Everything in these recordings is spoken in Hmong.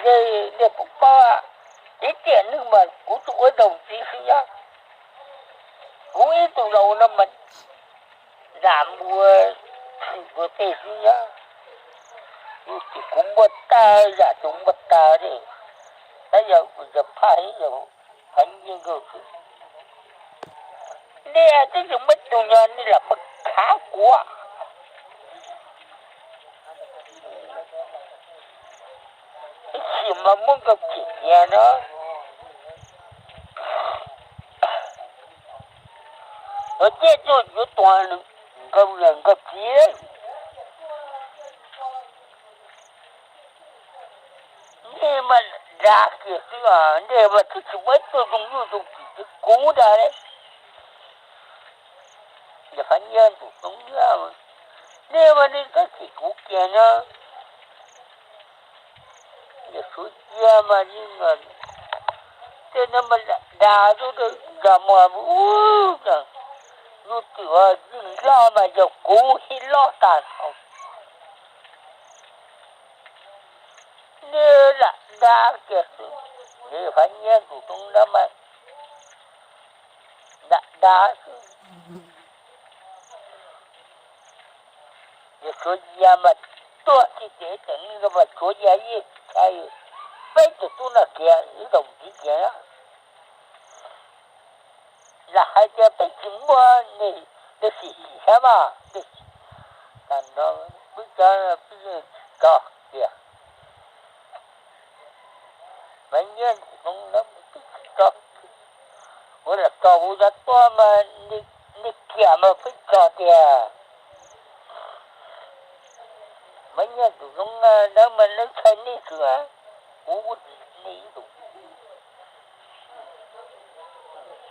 Tej nej puas paub, ib tiam neej mas kuv tsuas ua zaum ntxiv xwb nyob. Kuv ib tug laus no mas zam mus txhim ua tej xwb nyob. Ces kuv muaj tag, zam tus muaj tag li, tab yog kuv yog phaj ib yog phav nyiaj nkauj xwb. Nej twb tsis muaj ib tug nyog nej lam muaj khav kuv. Ib chim mas muab nkauj tsim tiag no, ua ciaj tuaj yuav tua nkauj, nkauj txiv. Nej mas dag kiag xwb, nej mas twb tsis muaj ib tug zoo nyuj zoo twm li kuv dag li. Yog phav nyiaj tus tub, nej mas nej kab txim kuv kiag no. Yog suav cia mas yeej, tej no mas dag dag, dag dag mas ub, nyuj twm yeej loj mas yog kuv thiaj loj tag nrho. Nej lam dag kiag xwb, yog phav nyiaj tus tub ntawd mas lam dag xwb. Yog suav cia mas tuag txij ces ib tseem neeg mas suav cia yeej ntshai, peb tus tub no kiag ib zaug ntxiv kiag na. Lam hais tias peb tsis muaj, nej sim sim saib mas, tag nrho peb cov peb yeej tso tiag. Mas nyiaj tus tub ntawd twb tsis tso, kuv lam tso kuv cov tuaj mas, nej kiam mas peb tso tiag. Mas nyiaj tus tub ntawd mas lawv ntshai nej xwb, kuv ua tsis nej ib tug.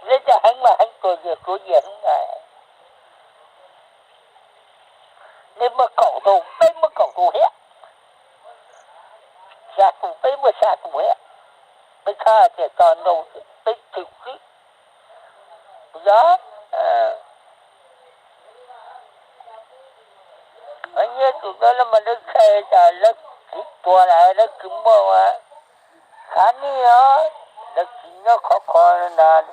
Lawv cov heev mas heev tsuas yog suav cia heev na. Nej muaj kaum tus, peb muaj kaum tus thiab, xya tus, peb muaj xya tus thiab. Peb txhob tias tso nrau, peb txwm xwb. Yog, nyiaj tus ntawd mas lawv ntshai, lawv tsis tuag lawm, lawv tsis muaj ua, khav nej os, lawv tsis nyob khov kho ntag.